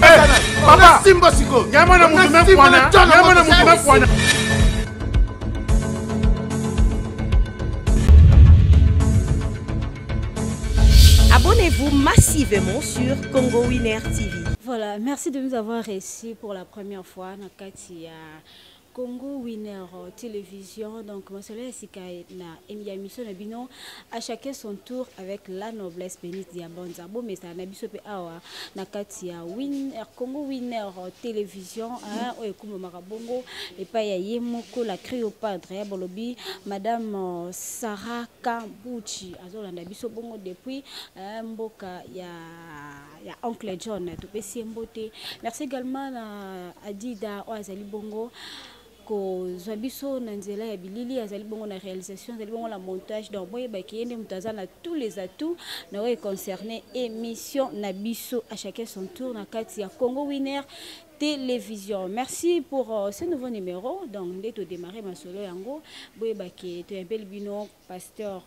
Papa, simba sikoyo. Nyama na mutu mekwana. Nyama na mutu mekwana. Abonnez-vous massivement sur Congo Winner TV. Voilà, merci de nous avoir reçus pour la première fois na kati ya Congo Winner Télévision. Donc, masolo ya sika na ya émission na bino à chacun son tour avec la noblesse bénite Diabonza. Bomesana na biso pe awa na kati ya Winner Congo Winner Télévision hein, oyo ekumamaka bongo epai ya ye moko la Cléopâtre ya bolobi Madame Sarah Kambuchi azolanda biso bongo depuis hein, mboka ya ya oncle John topesi ye mbote. Merci également na Adida oyo azali bongo kozwa biso na nzela ya bilili, azali bongo na réalisation, azali bongo na montage. Donc boyebaki ye nde moto aza na tous les atouts na oyo concerné émission na biso à chacun son tour na kati ya Congo Winner Télévision. Merci pour ce nouveau numéro. Donc nde to démarrer masolo yango, boyebaki toyambeli bino pasteur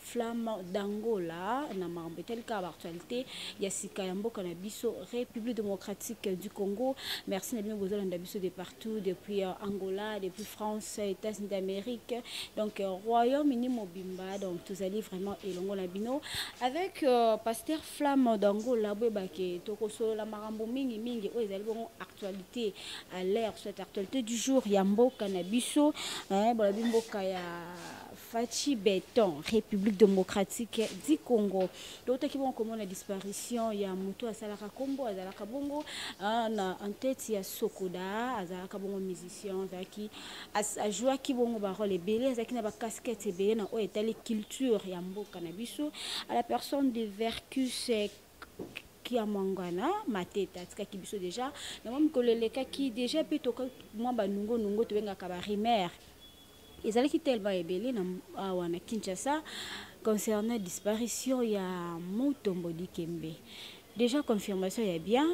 Flamme d'Angola na makambo etali kaka ba actualité ya sika ya mboka na biso République démocratique du Congo. Merci na bino bozolanda biso de partout, depuis Angola, depuis France, États-Unis d'Amérique, donc Royaume-Uni mobimba. Donc tozali vraiment elongo na bino avec pasteur Flamme d'Angola. Boyebake tokosolola makambo mingi mingi oyo ezali bongo actualité à l'heure, soit actualité du jour ya mboka na biso, hein, bolobi mboka ya Fatshi Béton, République démocratique du Congo. Totaki bongo komona disparition ya moto asalaka kombo, azalaka bongo, hein, na en tête ya Sokoda, azalaka bongo musicien, azalaki ajouaki bongo ba rôle ebele, azalaki na ba casquette ebele na oyo etali culture ya mboka na biso, à la personne de Verckys Kiamwangana Mateta atikaki biso déjà na mwa mikolo elekaki déjà, mpe toka mwa banungonungo tobengaka ba rumeur ezalaki tellement ebele na awa na Kinshasa concernant disparition ya Mutombo Dikembe. Déjà confirmation ya bien,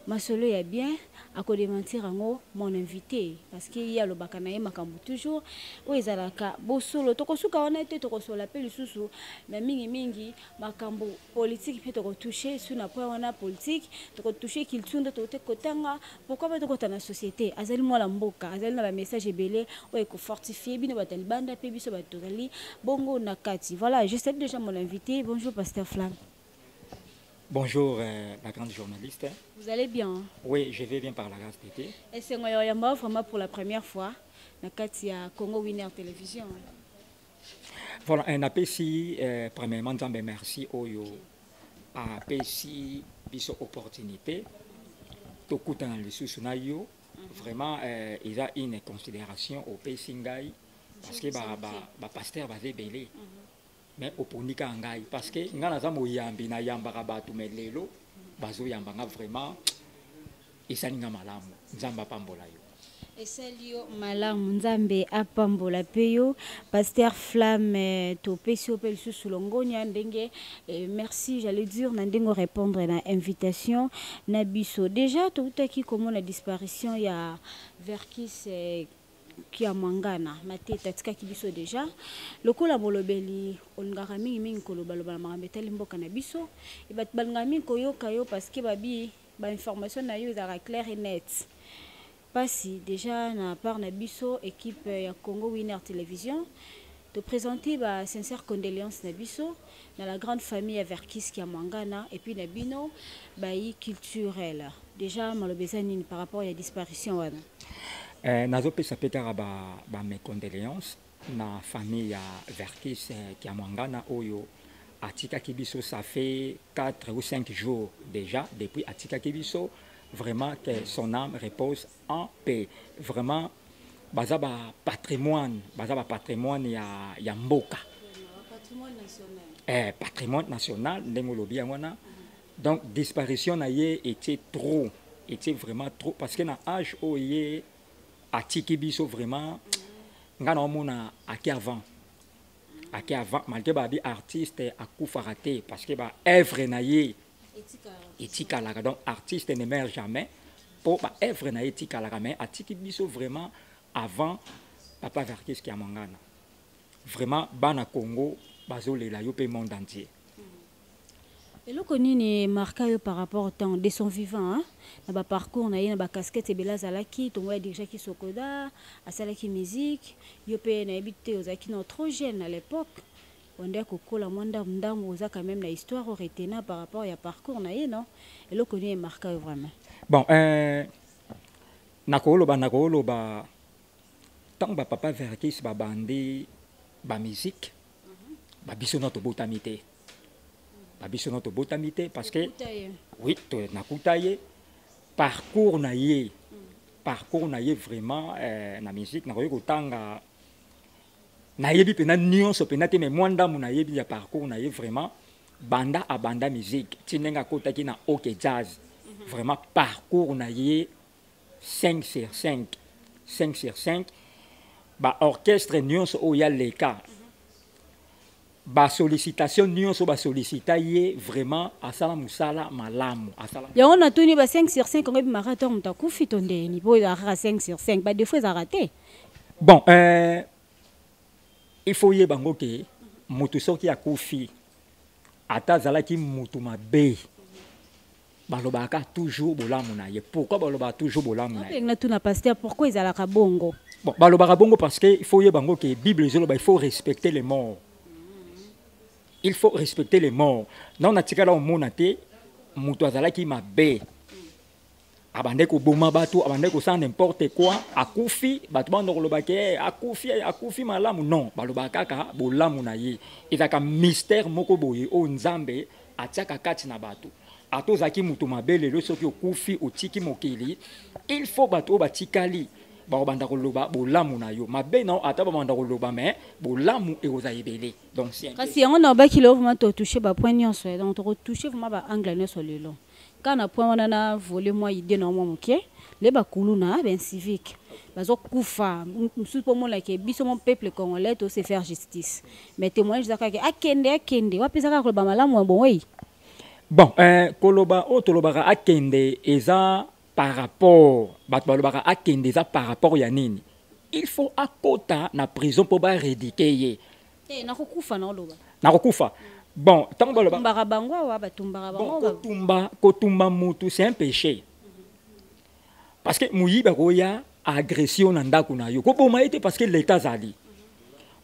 masolo ya bien, akodémentir yango mon invité, parce que ye alobaka na ye makambo toujours oyo ezalaka bosolo. Tokosuka wana te, tokosola mpe lisusu na mingimingi makambo politique, mpe tokotouche su na point wana politique, tokotouche culture nde tokote kotanga pourquoi mpe tokota na société. Azali mwana mboka, azali na bamessage ebele oyo ekofortifie bino bato ya libanda mpe biso bato tozali bongo na kati. Voilà, je salue déjà mon invité. Bonjour pasteur Flamme. Bonjour la grande journaliste. Vous allez bien, hein? Oui, je vais bien par la grâce de Dieu. Et c'est vraiment pour la première fois na kati ya Congo Winner Télévision. Voilà, un apesi premièrement Nzambe merci oyo apesi biso opportunité tokutana lisusu na yo. Vraiment eza une considération opesi ngai parce que ba pasteur baza ebele. Mais oponi kaka ngai parce que ngai naza moyambi, nayambaka bato, mais lelo bazoyamba nga, vraiment esali nga malamu. Nzambe apambola yo. Esali yo malamu, Nzambe apambola mpe yo pasteur Flamme. Topesi yo mpe lisusu longonya ndenge merci, j'allais dire, na ndenge répondre na invitation na biso. Déjà toutaki komona disparition ya Verckys Kiamwangana Mateta, atikaki biso déjà. Lokola molobeli, olingaka mingimingi kolobaloba na makambo etali mboka na biso, e bato balingaka mingi koyoka yo parce que babi bainformation na yo ezalaka claire et net. Pasi déjà na part na biso équipe ya Congo Winner Télévision toprésenter ba sincère condoléance na biso na la grande famille ya Verckys Kiamwangana et puis na bino bayi culturel. Déjà maloba eza nini par rapport ya disparition wana? Nazopesa mpe kaka ba mes condoléances na famille ya Verckys Kiamwangana oyo atikaki biso. Ça fait 4 ou 5 jours déjà depuis atikaki biso. Vraiment, que son âme repose en paix. Vraiment baza ba patrimoine, baza ba patrimoine ya mboka. Patrimoine national. Patrimoine national ndenge olobi yango wana. Donc disparition na ye était trop, était vraiment trop, parce que na âge oyo ye atiki biso, vraiment nga na omona ake avant, ake avant, malgré babi artiste akufaka te parce que ba œuvre na ye etikalaka. Donc artiste ne meurt jamais mpo ba œuvre na ye etikalaka, mais atiki biso vraiment avant papa Verckys Kiamwangana. Vraiment bana Congo bazolela yo mpe monde entier. Eloko nini marqua yo par rapport temps de son vivant hein? Na ba parcours na ye na ba casquette ebele azalaki tongo ya dirigeaki Sokoda, asalaki musique, yo pe nayebi te ozalaki na trop jeune à l'époque, wanda kokola mwa ndambu ndambu oza quand même na histoire o retenant par rapport ya parcours na ye non? Eloko nini marqua yo vraiment? Bon, nakoloba ntango ba papa Verckys babandi ba musique, ba biso na tobotami te. Babiso no tobotami te parce que oui, to nakuta ye parcours na ye, parcours na ye vraiment na musique nakoki kotanga nayebi mpena nyonso mpena te, mais mwa ndambo nayebi ya parcours na ye vraiment banda abanda musique ti ndenge akotaki na OK Jazz, vraiment parcours na ye 5 sur 5, 5 sur 5, ba orchestre nyonso oyo ya leka, ba sollicitation nyonso ba sollicita ye vraiment asala musala malamu, asala. Yango natuni ba 5 sur 5 ngo ebimaka to moto akufi to ndeni po ezalaka 5 sur 5, ba défaut ezalaka te. Bon, il faut yeba ngo ke moto soki akufi ata azalaki moto mabe, balobaka toujours bolamu na ye. Pourquoi balobaka toujours bolamu na ye? Natuna pasteur, pourquoi ezalaka bongo? Bon, balobaka bongo parce que il faut yeba ngo ke Bible ezoloba il faut respecter les morts. Il faut respecter les morts. Non, natikala omona te moto azalaki mabe, abandaki koboma bato, abandaki kosala n'importe quoi, akufi, bato banda koloba ke akufi, akufi malamu. Non, balobaka kaka bolamu na ye. Ezalaka mystère moko boye oyo Nzambe atiaka kati na bato. Ata ozalaki moto mabe lelo, soki okufi otiki mokili, il faut bato oyo batikali bakobanda koloba bolamu na yo. Mabe na yo ata babanda koloba, mais bolamu ekozala ebele. Donc c'est un peu Kasi yango na baki lelo vraiment to toucher ba point nyonso, donc to toucher vraiment ba angle nyonso lelo. Quand na point wana na voler moi idée na moi moke, le ba kuluna ben civique bazo kufa mususu po mona ke biso mon peuple congolais to se faire justice. Mais témoignage zaka ke akende akende wa pesa ka koloba malamu bon oui. Bon, koloba o tolobaka akende eza par rapport bato balobaka akende eza par rapport ya nini? Il faut akota na prison po ba rééduquer ye. Eh, nakokufa na oloba. Nakokufa. Bon, tango baloba Batumbaka bango awa, batumbaka Bon, bango awa. kotumba mutu c'est un péché. Parce que muyibi akoya agression na ndako na yo. Koboma ye te parce que l'État azali.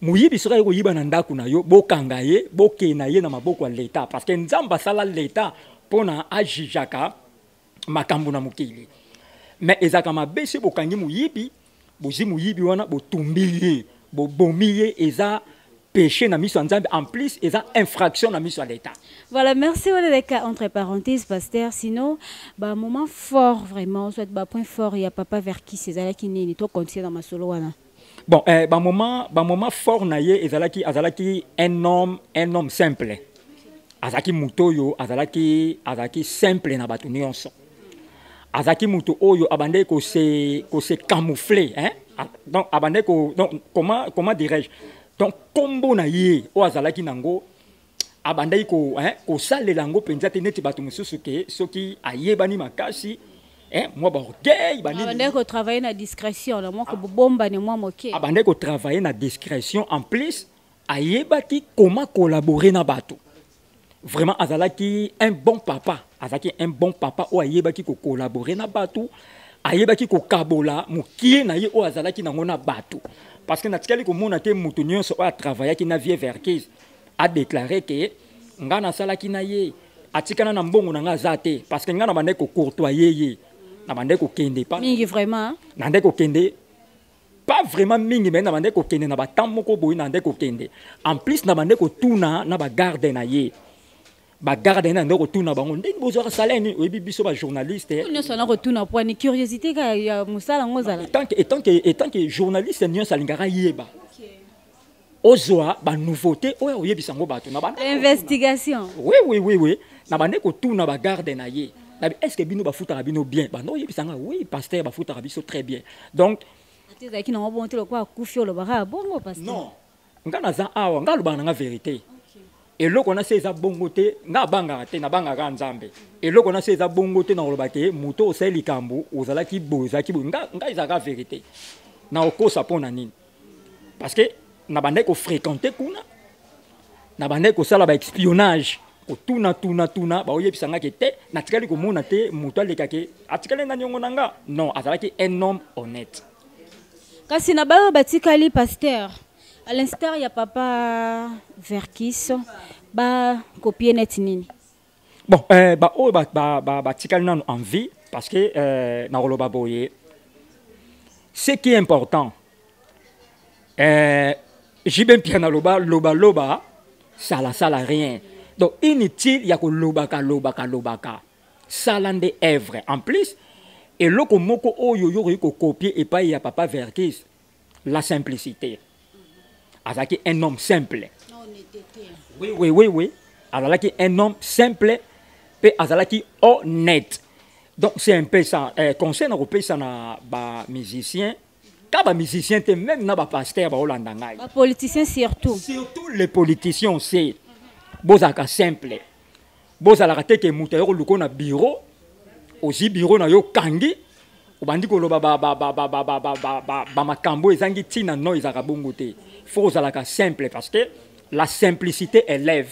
Muyibi soki aye koyiba na ndako na yo, bokanga ye, bokende na ye na maboko ya l'État. Parce que Nzambe asala l'État mpona ajijaka makambo na mokili. Mais ezalaka mabe soki bokangi muyibi, bozwi muyibi wana, botumbi ye, bobomi ye, eza péché na miso ya Nzambe, en plus eza infraction na miso ya l'État. Voilà, merci Oleleka. Entre parenthèses, pasteur, sinon ba moment fort vraiment, soit ba point fort ya papa Verckys ezalaki nini to continuer dans masolo wana. Bon, ba moment fort na ye ezalaki, azalaki un homme simple. Azalaki moto oyo, azalaki simple na bato nyonso. Azalaki moto oyo abandaki ko se camoufler, hein? Donc abandaki ko, donc comment, comment dirais-je? Donc kombo na ye oyo azalaki nango, abandaki ko, hein, kosalela yango mpenza te neti bato mosusu ke soki ayebani makasi, hein, mwa ba orgueil, ba nini. Abandaki ko travailler na discrétion, na mwa kobomba ne mwa moke. Abandaki ko travailler na discrétion, en plus ayebaki comment collaborer na bato. Vraiment azalaki un bon papa, azalaki un bon papa oyo ayebaki ko collaborer na bato, ayebaki kokabola mokie na ye oyo azalaki nango na bato. Parce que natikali komona te moto nyonso oyo atravaillaki na vieux Verckys a déclaré que nga nasalaki na ye, atikana na mbongo na nga aza te, parce que nga na bandaki kocourtoyer ye, na bandaki kokende pa mingi vraiment, na bandaki kokende pas vraiment mingi, mais na bandaki kokende na ba temps moko boye, na bandaki kokende. En plus na bandaki kotuna na ba garde na ye, ba garde na ndeko kotuna bango ndenge bozwaka salaire nini, oyebi biso ba journaliste, eh. Nyonso na kotuna po ni curiosité ka ya mosala ngo zala. Étant que journaliste nyonso alingaka yeba. Ozwa ba nouveauté oyo oyebisa ngo bato na bande investigation. Oui, oui, oui, oui. Na bande kotuna ba garde na ye. Na bi, est-ce que bino bafutaka bino bien? Ba no oyebisa nga, oui, pasteur bafutaka biso très bien. Donc ate ezalaki nango bongo te lokola akufi olobaka bongo pasteur. Non. Nga naza awa, nga alobaka na nga vérité. Eloko na se eza bongo te, nga abangaka te, nabangaka Nzambe. Eloko na se eza bongo te, na koloba ke moto osali likambo, ozalaki boye, ozalaki boye. Nga ezalaka vérité. Na okosa mpo na nini? Parce que na bandaki kofréquenter kuna, na bandaki kosala ba espionnage. Kotuna tuna tuna, baoyebisa nga ke te, natikali komona te moto aleka ke atikali na niongo na nga. Non, azalaki un homme honnête. Kasi na bayo batikali, pasteur, à l'instar ya papa Verkis, bakopie neti nini? Bon, baoyo batikali nano en vie, parce que nakoloba boye, ce qui est important, JB Mpiana loba loba loba, sala sala rien. Donc inutile ya kolobaka lobaka lobaka, sala nde œuvre. En plus, eloko moko oyo yo okoki kocopier epai ya papa Verkis, la simplicité. Azalaki un homme simple. Oui, azalaki un homme simple mpe azalaki honnête. Donc c'est un peu ça. Conseil na kopesa na bamusicien, ka bamusicien te, même na bapasteur baolanda ngai. Bapoliticien surtout. Surtout les politiciens aussi, bozalaka simple. Bozalaka te ke moto ayo koluka na bureau, ozwi bureau na yo, kangi, obandi koloba bamakambo ezangi ntina. No, ezalaka bongo te. Faut ozalaka simple, parce que la simplicité élève.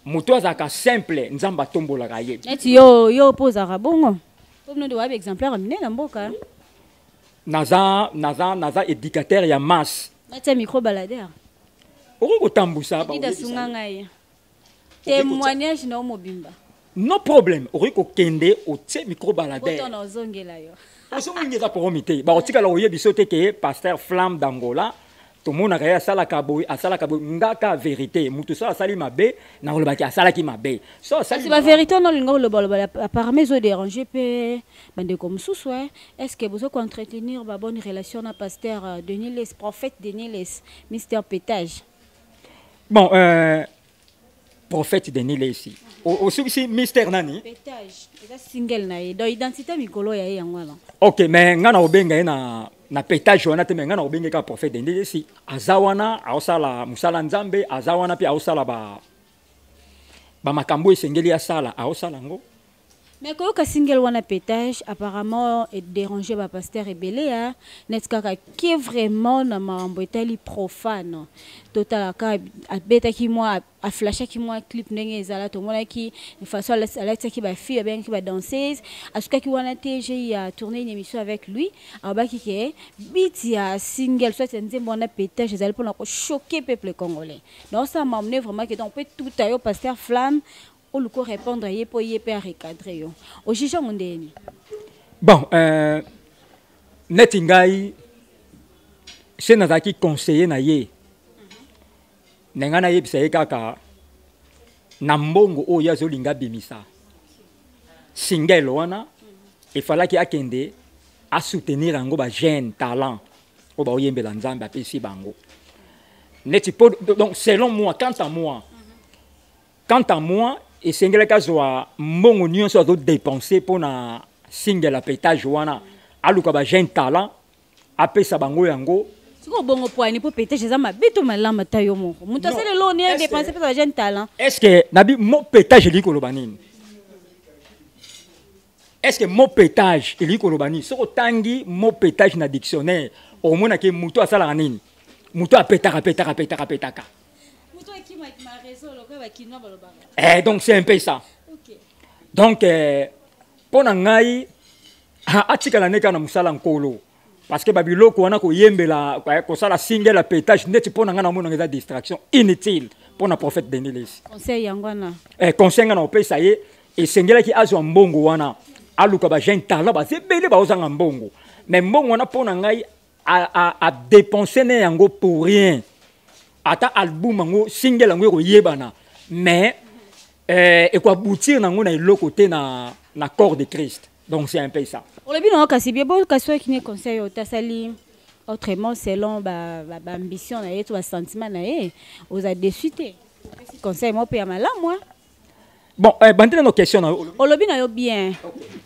Moto azalaka simple, Nzambe atombolaka ye. Neti yo, yo mpo ozalaka bongo, po bino nde wayebi exemplaire minene na mboka. Naza éducateur ya masse. Natia micro baladeur. Okoki kotambusa. Ida, sunga ngai, témoignage na yo mobimba. No problème, okoki kokende, otie micro baladeur. Botona ozongela yo. Ozongi, eza problème te. Bakotikala koyebi so te ke pasteur Flamme d'Angola, tomonaka ye asalaka boye, asalaka boye. Ngaka vérité, moto so asali mabe, nakolobaki asalaki mabe. So asali Kasi bavérité wana olinga kolobaloba, apparemment ezodérange mpe bandeko mosusu. Est ce que bozo koentretenir babonne relation na pasteur Denis Lessie, prophète Denis Lessie, Mister Pétage? Bon, prophète Denis Lessie, osukisi Mister nani? Pétage, eza single na ye, donc identité mikolo ya ye yango wana. Ok, mais nga na kobenga ye na pétage wana te, mais nga na kobenga kaka prophète Denis Lessie. Aza wana, aosala mosala Nzambe, aza wana mpe aosala bamakambo esengeli asala, aosala yango. Mais koyoka single wana Pétage, apparemment edérange bapasteur ebele ya neti kaka ke vraiment na makambo etali profane. Totalaka, abetaki mwa, aflashaki mwa clip ndenge ezala, tomonaki façon alatisaki bafille, abengaki badanseuse. Asukaki wana te. J'ai ya tourné une émission avec lui, alobaki ke but ya single soit ya nzembo wana Pétage ezali mpona kochoquer peuple congolais. Donc ça m'a amené vraiment que donc mpe tuta yo, pasteur Flamme, oluka répondre ye mpo ye mpe arecadre yo. Ojuge yango ndeni? Bon, neti ngai se nazalaki conseiller na ye, na ngai nayebisa ye kaka na mbongo oyo azolinga abimisa single wana, efalaki akende asoutenir yango bajeune talent oyo baoyembela Nzambe, apesi bango neti po. Donc selon moi, quant à moi, esengelaki azwa mbongo nyonso azodépenser mpona single ya Pétage wana, aluka bajeune talent, apesa bango yango. Sikoyo bongo poani mpo Pétage eza mabe to malamu? Ata yo moko moto asali eloko ni adépenser mpe bajeune talent. Est ce que nabi mot pétage elingi koloba nini? Est ce que mot pétage elingi koloba nini? Soki otangi mot pétage na dictionnaire, omonaki moto asalaka nini? Moto apetaka, petaka, petaka, petaka. Donc c'est un peu ça. Donc mpo na ngai, atikala nde kaka na mosala Nkolo, parce que babiloko wana, koyembela, kosala single ya Pétage, neti mpo na ngai namonanga eza distraction inutile mpo na prophète Denis Lessie. Conseil yango wana. Conseil nga na kopesa ye, esengelaki azwa mbongo wana, aluka bajeune talent, baza ebele baozanga mbongo. Mais mbongo wana, mpo na ngai, adépenser ne yango pour rien. Ata album yango, single yango ekoyebana, mais ekoaboutir nango na eloko te na corps de Christ. Donc c'est un peu ça. Olobi nango kasi bien bo, kasi oyo kini conseil oyo tasali autrement selon baambition na ye to basentiment na ye, oza déçu te? Opesi conseil moko mpe ya malamu. Bon, bandi nano question na yo. Olobi na yo bien,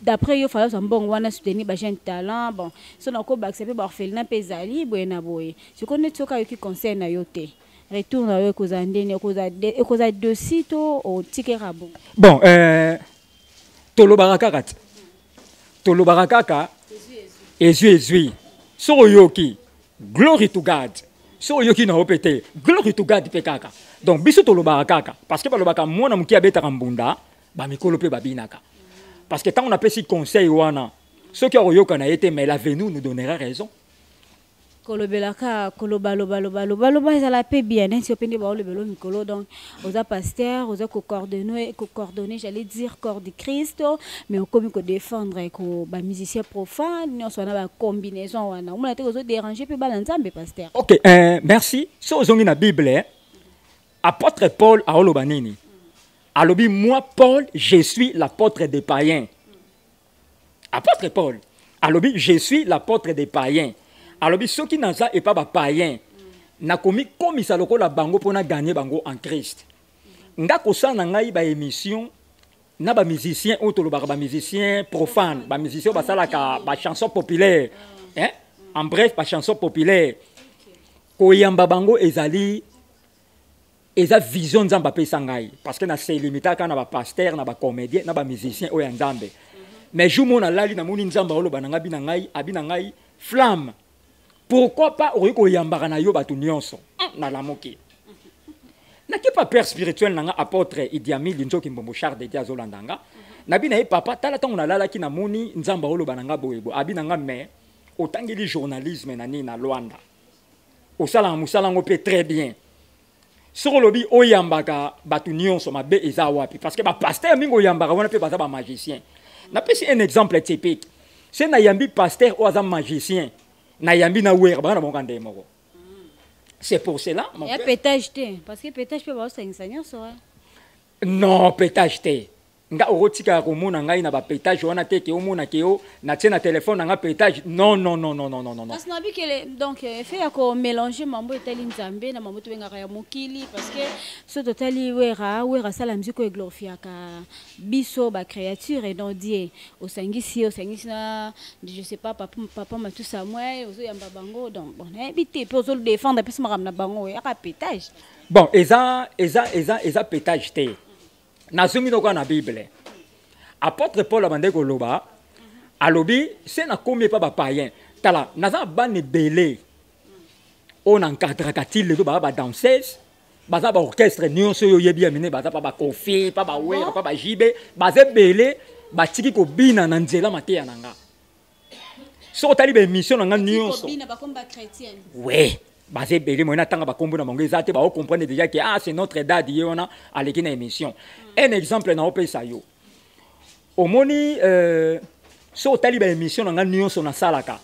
d'après yo, fala ozwa mbongo wana, soutenir bajeune talent. Bon, so na kobakisa mpe baorphelinat mpe ezali boye na boye. Sikoyo neti soki ayoki conseil na yo te, retour na yo ekozala ndeni? Ekozala dosi to otikeka bongo? Bon, tolobaka kaka te, tolobaka kaka ezwi ezwi. Soki oyoki, glory to God. So oyoki na yo mpe te, glory to God mpe kaka. Donc biso tolobaka kaka parce que balobaka mwana moke abetaka mbunda, bamikolo mpe babinaka. Parce que ntango napesi conseil wana, soki akoyoka na ye te, mais l'avenir nous donnera raison. Kolobelaka, kolobalobalobalobaloba ezala mpe bien neti yo mpe nde baolobela mikolo. Donc oza pasteur, oza kocoordonner, j'allais dire corps du Christ, mais okomi kodéfendre ko bamusicien profane nyonso wana, bacombinaison wana omona te ozodéranger mpe bana Nzambe, pasteur? Ok, merci. So ozongi na Bible, eh, apôtre Paul aoloba nini? Alobi: "Moi Paul, je suis l'apôtre des païens." Apôtre Paul alobi: "Je suis l'apôtre des païens." Alobi: "Soki naza epa bapaïen, nakomi komisa lokola bango mpona gagner bango en Christ." Nga kosala na ngai baémission na bamusicien oyo tolobaka bamusicien profane, bamusicien oyo basalaka bachanson populaire, hein? En bref, bachanson populaire, koyamba bango ezali, eza vision Nzambe apesa ngai, parce que na se limitaka na bapasteur, na bacomédien, na bamusicien oyo ya Nzambe. Mais jour moko nalali, namoni Nzambe aoloba na ngai, abi na ngai, abi na ngai: "Flamme, pourquoi pas okoki koyambaka na yo bato nyonso?" Nalamuki, nake pa père spirituel na nga, apôtre Idiami Linzoki Mbombo Charles Dede, azolanda nga. Nabi na ye: "Papa, tala, ntango nalalaki, namoni Nzambe aoloba na nga boye boye." Abi na nga: "Mais otangeli journalisme na nini na Lwanda, osalaka mosala yango mpe très bien. Soki olobi oyambaka bato nyonso, mabe eza wapi? Parce que bapasteur mingi oyambaka wana mpe baza bamagicien." Napesi un exemple typique: se nayambi pasteur oyo aza magicien, nayambi na Wera, banga na bango nde moko. C'est pour cela, mon ya pétage te, parce que pétage mpe baosangisa nyonso. Non, pétage te. Nga okotikaka komona ngai na bapétage wana te, ke omona ke o natie na telefone na nga pétage. Non, non, non, non, non, non, non. Kasi nabi ke donc effet ya komélange mambo etali Nzambe na mambo tobengaka ya mokili, parce que so totali Wera, Wera asala musique oyo eglorifiaka biso bacréature et non Dieu. Osangisi, osangisi na, je sais pas, papa, papa Matu Samuel, ozoyamba bango. Donc bon, nayebi te mpe ozodéfendre mpesi makambo na bango eyaka pétage. Bon, eza pétage te. Nazongi noko na Bible, apôtre Paul abandaki koloba, alobi: "Se nakomi epa bapayen, tala, naza na bana ebele oyo na encadraka ti lelo, baza badanseuse, baza baorchestre nyonso oyo oyebi ya minene, baza pa baKofi, pa baWera, pa baJB, baza ebele, batiki kobina na nzela mateya na nga." Soki otali baémission na nga nyonso, we baza ebele. Moye natanga bakombo na bango eza te, baocomprendre déjà ke ah, c'est notre dade, ye wana aleki na émission. Un exemple na opesa yo, omoni, so otali baémission na nga nyonso nasalaka,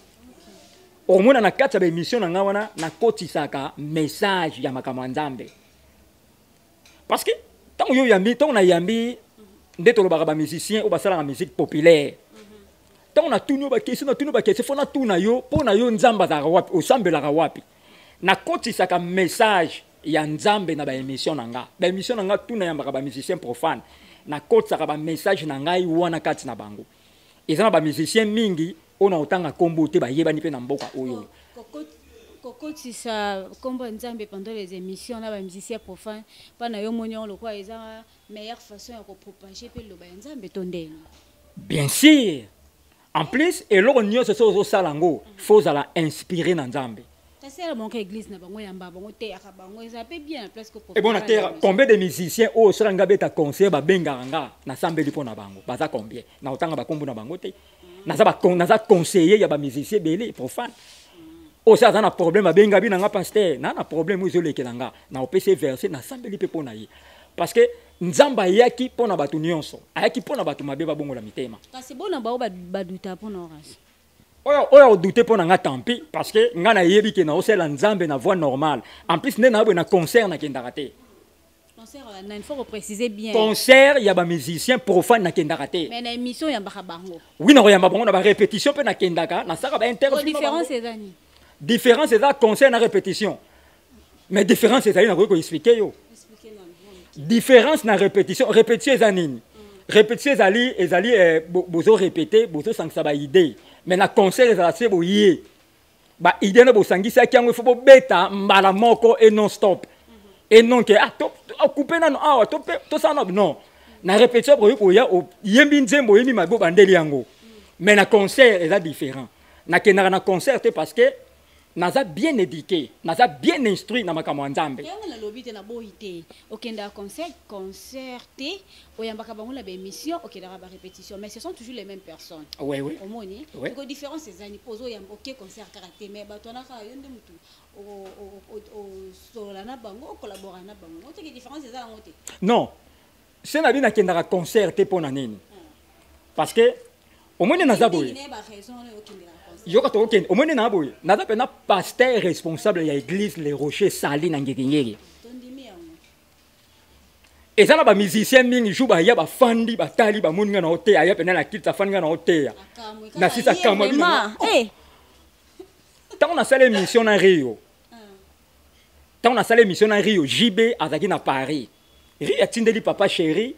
omona na kati ya baémission na nga wana nakotisaka message ya makambo ya Nzambe. Parce que ntango yo yambi, ntango nayambi nde tolobaka bamusicien oyo basalaka musique populaire, ntango natuni yo baquestion, natuni yo baquestion, fo natuna yo: mpo na yo Nzambe azalaka wapi? Osambelaka wapi? Nakotisaka message ya Nzambe na baémission na nga. Baémission na nga tuna yambaka bamusicien profane, nakotisaka bamessage na ngai wana kati na bango. Eza na bamusicien mingi oyo na kotanga nkombo te, bayebani mpe na mboka oyo. Kokotisa nkombo ya Nzambe pendant les émissions na bamusicien profane, mpa na yo moni yango lokola eza meilleure façon ya kopropager mpe liloba ya Nzambe to ndenge? Bien sûr. En plus, eloko nyonso so ozosala yango, fo ozala inspiré na Nzambe. Kasi ala bango église na bango, yamba bango, teyaka bango, eza mpe bien na place. Ebona terre, combien de musiciens oyo osala nga beta concert, babengaka nga, nasambeli mpo na bango, baza combien? Na kotanga bakombo na bango te. Naza conseiller ya bamusicien ebele profane. Oyo so aza na problème, abenga bi na nga: "Pasteur, na problème oyo ezolekela nga." Na opesi verset, nasambeli mpe mpo na ye, parce que Nzambe ayaki mpo na bato nyonso, ayaki mpo na bato mabe babongola mitema. Kasi bona bao baduta mpo na orasi? Oyo odute mpo na nga, tant pis, parce que nga nayebi ke naosala Nzambe na voie normale. En plus, nde naboye na concert nakendaka te. Concert, il faut préciser bien. Concert ya bamusicien profane nakendaka te. Mais na émission yambaka bango? Oui, nakoyamba bango na barépétition mpe nakendaka, nasalaka bainterview. Différence eza nini? Différence eza concert na répétition, mais différence ezali, nakoki koexpliquer yo différence na répétition. Répétition eza nini? Répétition ezali bozorépéter, bozosangisa baidée. Mais na concert ezala se boye baidée na bosangisaki yango, ifo bobeta mbala moko et non stop et non ke ah, coupe nano awa, tosala nano. Non, na répétition bokoki koya, oyembi nzembo, oyembi mabe, obandeli yango. Mais na concert eza différent. Nakendaka na concert te parce que Naza bien éduqué, naza bien instruit na makambo ya Nzambe. Yango nalobi te, naboyi te. Okendaka concert, concert te, oyambaka bango na baémission, okendaka barépétition, mais ce sont toujours les mêmes personnes. Oui. Omoni? Ouais. Eko différence ezani mpo ozoyamba, oke concert kaka te, mais bato wana kaka yo nde motu osolola na bango, okolabora na bango. Oteke différence eza yango te? Non, se na bi nakendaka concert te. Mpo na nini? Parce que omoni, naza boye. Nini baraison wana okendelaka concert? Yoka, tokokende. Omoni, na boye, naza mpena pasteur responsable ya église Le Rocher Sali na Ngengengenge. Tondimi yango. Eza na bamusicien mingi, jour baya, bafandi, batali, bamoni nga na oteya, aya mpena na kiti, afandi, nga na oteya. Akamwe Na sisa kamwe bino. Vraiment, eh. Ntango nasala émission na Rio, ntango nasala émission na Rio, JB azalaki na Paris. Rio atindeli papa chéri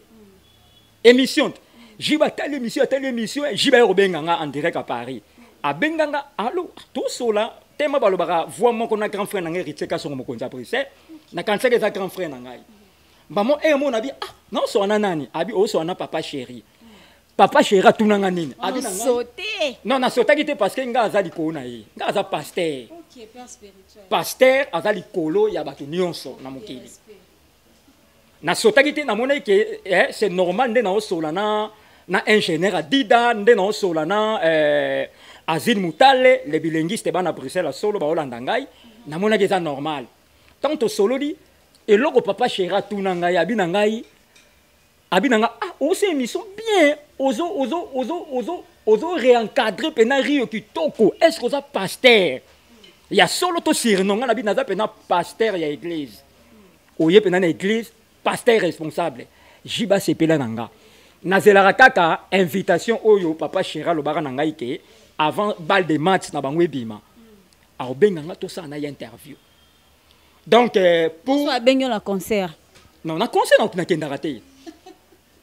émission. JB atali émission, atali émission. JB aye kobenga nga en direct à Paris. Abenga nga: "Allo, tosola tema." Balobaka voix moko na grand frère na ngai Héritier Kasongo, mokonzi ya Bruxelles. Nakanisaki eza grand frère na ngai. Mbamo emo nabi: "Ah, naosola na nani?" Abi: "Osola na papa chéri." Papa chéri atunanga nini? Abi na ngai Sauté. Non, nasotaki te, parce que nga aza likolo na ye, nga aza pasteur. Ok, père spirituel. Pasteur aza likolo ya bato nyonso na mokili. Respect. Nasotaki te, namonaki ke c'est normal nde naosola na ingénieur Adida, nde naosola na Azil Mutale, le bilinguiste, bana Bruxelles solo baolanda ngai. Namonaki eza normal. Ntango tosololi eloko, papa chéri atuna ngai, abi na ngai, abi na ngai: "Ah, osa émission bien, ozo ozo ozo ozo ozo réencadre mpena Rio kitoko. Est ce que oza pasteur ya solo to surnom?" Ngai nabi: "Naza mpena pasteur ya église." Oye mpena na église, pasteur responsable. JB asepela na nga. Nazelaka kaka invitation oyo papa chéri alobaka na ngai ke avant balle de match na bango ebima, akobenga nga, tosala na ye interview. Donc pour So abengi yo na concert? Non, na concert nakendaka te.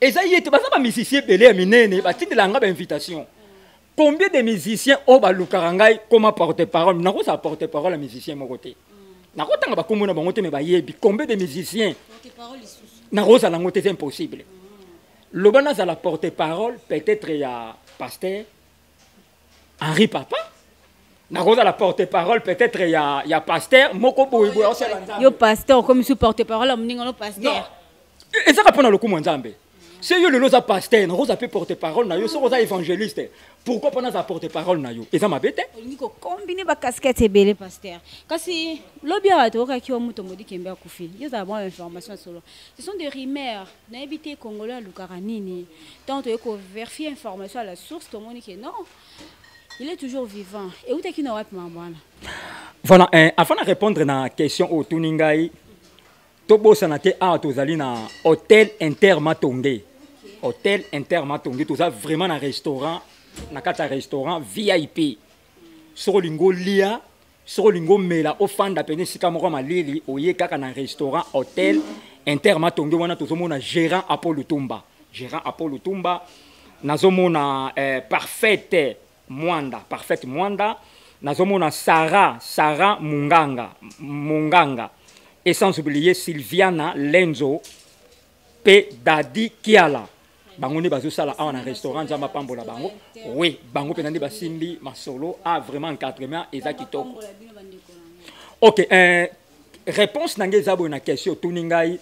Eza ye te, baza bamusicien ebele ya minene batindelaka nga bainvitation. Combien de musiciens oyo balukaka ngai koma porte parole? Nakozala porte parole ya musicien moko te, nakotanga bakombo na bango te, me bayebi combien de musiciens. Porte parole lisusu? Nakozala yango te, c'est impossible. Loba nazala porte parole peut-être ya pasteur Henri Papa, nakozala porte parole peut-être ya pasteur moko boye boye aosala Nzambe. Yo pasteur, okomi su porte parole ya moninga no pasteur? Ezaka mpo na lokumu ya Nzambe. Se yo lelo oza pasteur, nakoza mpe porte parole na yo. Soki oza évangéliste, pourquoi mpo naza porte parole na yo? Eza mabe te. Olingi kokombine bacasquette ebele, pasteur. Kasi lobi awa toyokaki wa moto modi Kembe akufi. Yo ozala mwa information solo, ce sont des rumeurs, nayebi te Congolais alukaka nini. Ntango toyei kovérifier information à la source, tomoni ke non, il est toujours vivant. Eutaki na wapi mambo wana? Voilà, avant na répondre na question oyo otuni ngai, tobosana te, awa tozali na hôtel Intermatonge. Hôtel Intermatonge, toza vraiment na restaurant, na kati ya restaurant VIP. Soki olingi olia, soki olingi omela, ofanda pene esika moko malili, oye kaka na restaurant hôtel Intermatonge. Wana tozomona gérant Apo Lutumba, gérant Apo Lutumba. Nazomona Parfaite Mwanda, Parfaite Mwanda. Nazomona Sara, Sara Munganga, Munganga, et sans oublier Sylviana Lenzo mpe Dadi Kiala. Bango nde bazosala awa na restaurant. Nzambe apambola bango. Oui, bango mpenza nde basimbi masolo a vraiment encadrement eza kitoko. Ok, réponse na ngai eza boye na question otuni ngai: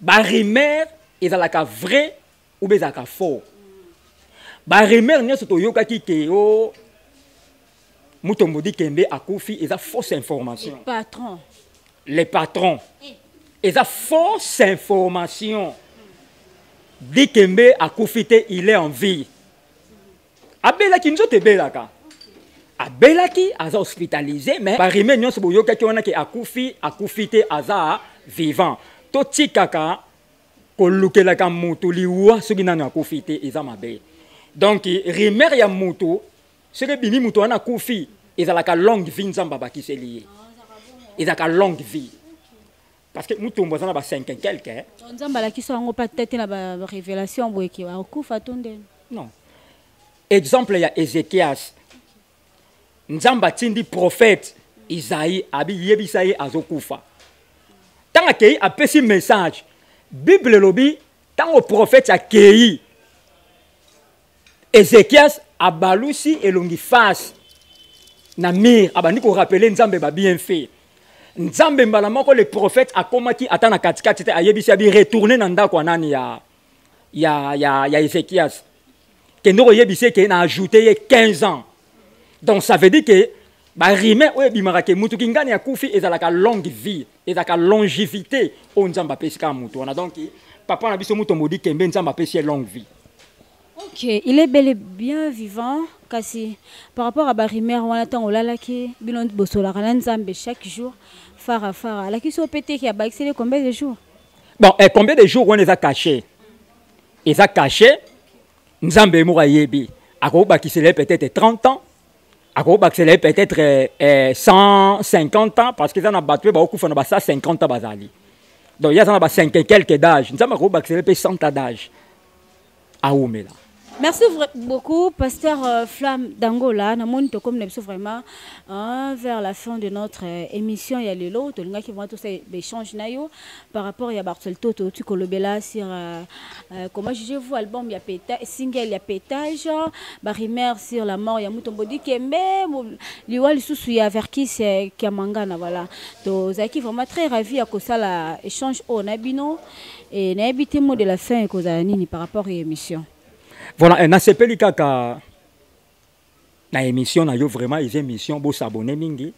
barumeur ezalaka vrai ou bien ezalaka faux? Barumeur nyonso toyokaki ke o Mutombo Dikembe akufi, eza fausse information. Patron. Les patrons, eza fausse information. Dikembe akufi te, il est en vie. Abelaki, nzoto ebelaka, abelaki, aza hospitalisé. Mais barumeur nyonso boyokaki wana ke akufi, akufi te, aza vivant. Totikaka kolukelaka moto liwa soki nano akufi te, eza mabe. Donc rumeur ya moto, soki ebimi moto wana akufi, ezalaka longue vie Nzambe abakiseli ye, ezalaka longue vie, parce que Mutombo aza na ba 5 quelque. Nzambe alakisi yango mpa te na barévélation boyeke akufa to ndeni? Non, exemple ya Ézéchias, Nzambe atindi prophète Isaïe, abi yebisa ye azokufa. Ntango akei, apesi message. Bible elobi ntango prophète akei, Ézéchias abalusi elongi face. Na mur abandi korappeler Nzambe babienfait. Nzambe mbala moko, le prophète akomaki ata na katikati te, ayebisi abi: retourne na ndako ya nani, ya Ézéchias, kende koyebisa eke na ajoute ye 15 ans. Donc ça veut dire que barumeur oyo ebimaka ke mutu kingani akufi ezalaka longue vie, ezalaka longévité oyo Nzambe apesi kaka mutu wana. Donc papa na biso Mutombo Dikembe, Nzambe apesi ye longue vie. Ok, il est bel et bien vivant. Kasi par rapport à barumeur wana, ntango olalaki, bino bosolaka na Nzambe chaque jour, fara fara, alakisi yo mpe teki abakiseli combien de jours? Bon, combien de jours wana eza caché, eza caché. Nzambe moko ayebi. Akobakisela ye peut-être 30 ans, akobakisela ye peut-être 150 ans, parce que eza na bato mpe bakokufa na ba 150 ans bazali. Donc ye aza na ba 5 et quelque d'âge, Nzambe akobakisela ye mpe 100 ans d'âge, awumela. Merci beaucoup, Pasteur Flamme d'Angola. Namoni tokomi na biso vraiment, hein, vers la fin de notre émission ya lelo. Tolingaki vraiment tout ça échange na yo par rapport ya Barcel Toto tu kolobela sur comment jugez-vous album ya pétage, single ya pétage, barumeur sur la mort ya Mutombo Dikembe, liwa lisusu ya Verkis Kiamangana. Voilà. Tozalaki vraiment très ravi ya kosala échange oyo na bino et nayebi te mot de la fin ekozala nini par rapport à émission. Voilà, nasepeli kaka na émission na yo. Vraiment eza émission, bosabone mingi,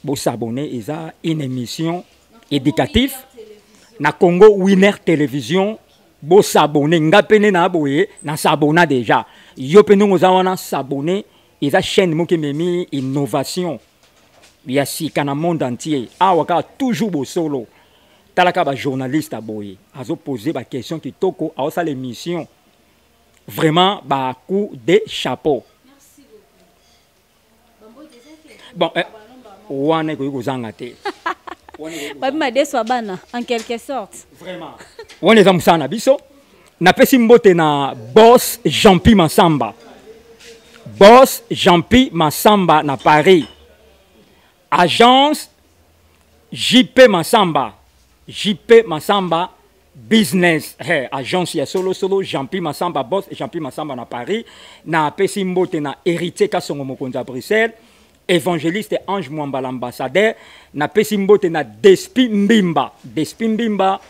bosabone, eza une émission éducative na Congo Winner Télévision. Bosabone, nga pene na boye nasabona déjà, yo mpe ndenge oza wana sabone. Eza chaîne moko ememi innovation ya sika na monde entier. Awa kaka toujours bosolo. Talaka bajournaliste boye azopose baquestion kitoko, aosala émission, vraiment bacoup de chapeau. Bon, wana ekoki kozanga te. Babi madeso ya bana en quelque sorte. Vraiment, wana eza mosala na biso. Napesi mbote na boss Jean-Pi Masamba, boss Jean-Pi Masamba na Paris, agence JP Masamba, JP Masamba business, hey, agence ya solo solo, Jean-Pi Masamba, boss Jean-Pi Masamba na Paris. Napesi mbote na Héritier Kasongo, mokonzi ya Bruxelles, évangéliste Ange Mwamba, l'ambassadeur. Napesi mbote na Despi Mbimba, Despi Mbimba,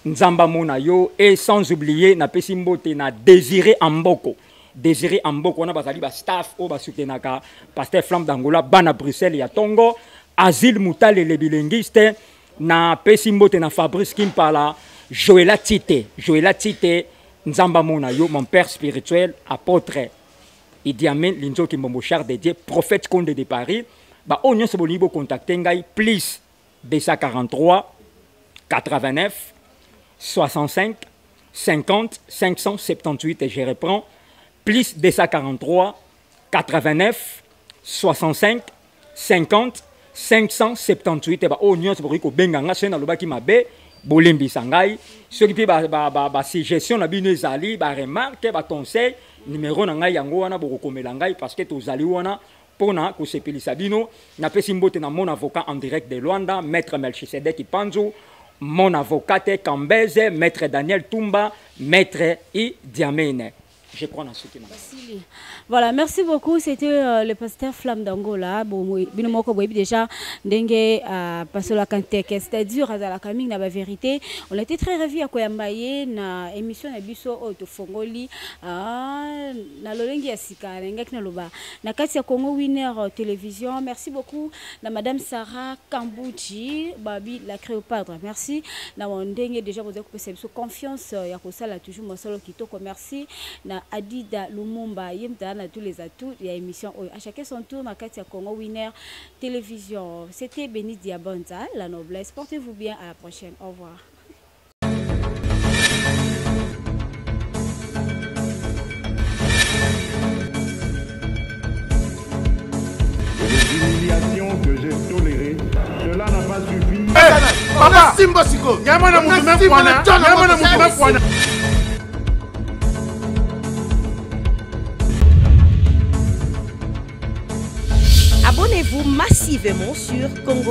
Nzamba mona yo. Et sans oublier, napesi mbote na Désiré Amboko, Désiré Amboko. Wana bazali bastaff oyo basoutenaka pasteur Flamme d'Angola, bana Bruxelles ya tongo. Asile Mutalele bilingiste. Napesi mbote na Fabrice Kimpala, Joela Tite, Joela Tite, Nzamba mona yo, mon père spirituel, apôtre Idi Amin Linzoki Mbombo, char de Dieu, prophète Konde de Paris. Baoyo nyonso bolingi bocontacte ngai, plus 243 89 65 50 578. Et je reprends: plus 243 89 65 50 578. Baoyo nyonso bokoki kobenga nga. Soki nalobaki mabe, bolimbisa ngai. Soki mpe basuggestion na bino ezali, baremarque, baconseil, numéro na ngai yango wana, bokokomela ngai, parce que tozali wana mpona kosepelisa bino. Napesi mbote na mon avocat en direct de Luanda, maître Melchisedek Ipanzu, mon avocat Kambeze, maître Daniel Tumba, maître I Diamene. Je crois na soki na Voilà, merci beaucoup. C'était le pasteur Flamme d'Angola. Bon, bino moko boyebi déjà ndenge pasolaka nteke, c'est-à-dire azalaka mingi na ba vérité. On a été très ravis ya koyamba ye na émission na biso oyo tofongoli na lolenge ya sika, nalingaki naloba na kati ya Congo Winner Télévision. Merci beaucoup na madame Sarah Kambuji Babi la Cléopâtre. Merci na ndenge déjà bozali kopesa biso confiance ya kosala toujours mosolo kitoko. Merci na Adida Lumumba, ye mutala na tous les atouts ya émission oyo, à chacun son tour na kati ya Congo Winner Télévision. C'était Béni Diabonza la noblesse. Portez-vous bien, à la prochaine, au revoir. Les humiliations que j'ai tolérées, cela n'a pas suffi. Papa, simba siko. Nyama na mutu mekwana. Nyama na mutu mekwana. Abonnez-vous massivement sur Congo.